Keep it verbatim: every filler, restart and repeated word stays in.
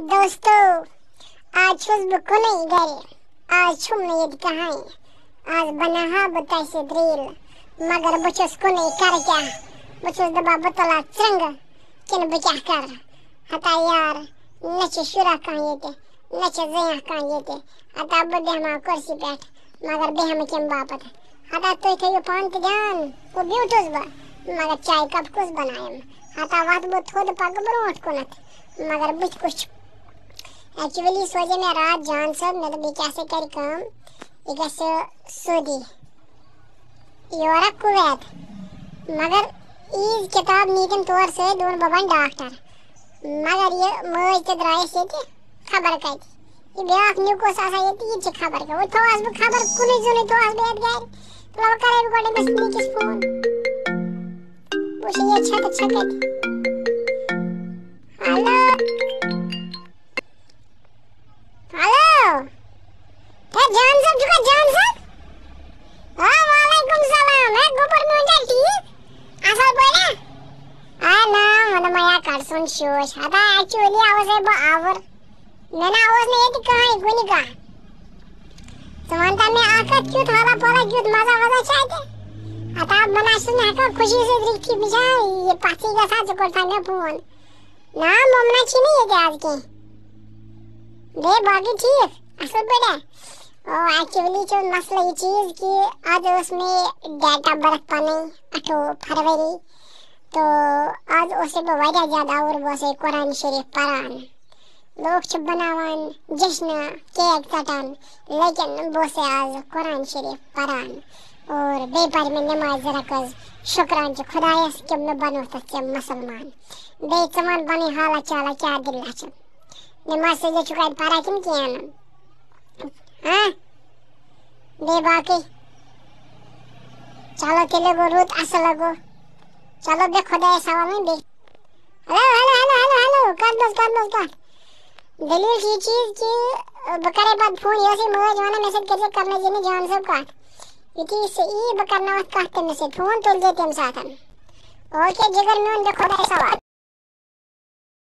دوستو، آز چھُس بہٕ کُنُے گرِ، آز چھُم نہٕ ییٚتہِ کٕہٕنۍ۔ آز بناوہا بہٕ تۄہہِ سۭتۍ ریٖل، مگر بہٕ چھُس کُنُے، کرٕ کیٛاہ؟ بہٕ چھُس دَپان، بہٕ تُلہٕ ہا ژرٛنٛگہٕ، کِنہٕ بہٕ کیٛاہ کرٕ؟ ہتا یار، نہ چھِ شُرا کانٛہہ ییٚتہِ، نہ چھِ زٔنۍ کانٛہہ ییٚتہِ۔ ہتا بہٕ بیٚہمہٕ ہا کُرسی پٮ۪ٹھ، مگر بیٚہمہٕ کَمہِ باپتھ؟ ہتا تُہۍ تھٲیِو پانہٕ تہِ دیان، ہُہ بیوٗٹھُس بہٕ، مگر چایہِ کپ کُس بنایم؟ ہتا وَتھ بہٕ تھوٚد، پَکہٕ برونٛٹھ کُنتھ، مگر بٕتھِ کُس چھُ؟ ایکچولی سوزے مےٚ راتھ جان صٲب، مےٚ دوٚپ، یہِ کیٛاہ سا کَرِ کٲم، یہِ گژھِ سعودی، یورٕ کویت۔ مگر عیٖذ کِتاب نی تٔمۍ تور سۭتۍ، دوٚپُن، بہٕ بَنہٕ ڈاکٹر۔ مگر یہِ مٲج تہِ درٛایَس ییٚتہِ خبر کَتہِ۔ یہِ بیٛاکھ نیُک اوس آسان ییٚتہِ، یہِ تہِ چھِ خبر کیٛاہ۔ وۄنۍ تھوہَس بہٕ خبر، کُنُے زوٚنُے تھوہَس بہٕ یَتھ گَرِ۔ تُلہٕ ہا بہٕ کَرَے بہٕ گۄڈٕ أمِس نِکِس فون۔ بہٕ وٕچھِ یہِ چھےٚ تہٕ چھےٚ کَتہِ۔ ہیلو۔ ہیلو۔ ہے جان صٲب، چھُکھا جان صٲب؟ آ، وعلیکم سلام۔ ہے، گوٚبُر میون چھا ٹھیٖک؟ اَصٕل پٲٹھۍ ہا؟ آ، نا، وَنہٕ ما یا کَڑ سون شوش۔ ہتا، ایکچولی آوُس ہے بہٕ آوُر۔ مےٚ نا اوس نہٕ ییٚتہِ کٕہٕنۍ کُنہِ کانٛہہ۔ ژٕ وَن تہٕ مےٚ اَکھ کَتھ، کیُتھ حالا پھولا، کیُتھ مَزا وَزا چھا اَتہِ؟ ہتا، بہٕ نا چھُس نہٕ ہٮ۪کان خوشی سۭتۍ رُکِتھ، مےٚ چھا یہِ پَژھٕے گژھان، ژٕ کوٚرتھا مےٚ فون؟ نا، مُمنہ چھِنہٕ ییٚتہِ آز کینٛہہ۔ بیٚیہِ باقٕے ٹھیٖک، اَصٕل پٲٹھۍ ہا؟ او، ایکچولی چھُ مسلہٕ یہِ چیٖز کہِ آز ٲس مےٚ date of birth پَنٕنۍ اَٹھووُہ فروری۔ تہٕ آز اوسُس بہٕ واریاہ زیادٕ آوُر، بہٕ اوسُس قرآن شریٖف پَران۔ لوٗکھ چھِ بَناوان جشنہٕ، کیک ژَٹان، لیکن بہٕ اوسُس آز قرآن شریٖف پَران۔ اور بیٚیہِ پَرِ مےٚ نٮ۪مازِ رَکٲژ، شُکران چھُ خۄدایَس کہِ مےٚ بَنووتھَس ژےٚ مُسلمان۔ بیٚیہِ ژٕ وَن پَنٕنۍ حالہ چالہ، کیٛاہ دٔلیٖلہ چھِ؟ نٮ۪ماز سیٚزیو چھُکھ اَتہِ پَران کِنہٕ کِہیٖنۍ نہٕ؟ ہاں؟ بیٚیہِ باقٕے؟ چلو تیٚلہِ گوٚو رُت، اَصٕل گوٚو۔ چلو بیٚہہ خۄدایَس حوالہٕ وۄنۍ بیٚیہِ۔ Hello, hello, hello, hello, hello, کَتھ منٛز، کَتھ منٛز، کَتھ؟ دٔلیٖل چھِ یہِ چیٖز کہِ، بہٕ کَرَے پَتہٕ فون، یہِ ٲسٕے مٲج وَنان، مےٚ سۭتۍ کٔرۍزِ کَرنٲیزِ نہٕ جان صٲب کَتھ۔ یُتھُے سُہ یی، بہٕ کَرناوَتھ کَتھ تٔمِس سۭتۍ، فون تُلزِ تَمہِ ساتہٕ۔ اوکے جِگر میون، بیٚہہ خۄدایَس حوالہٕ۔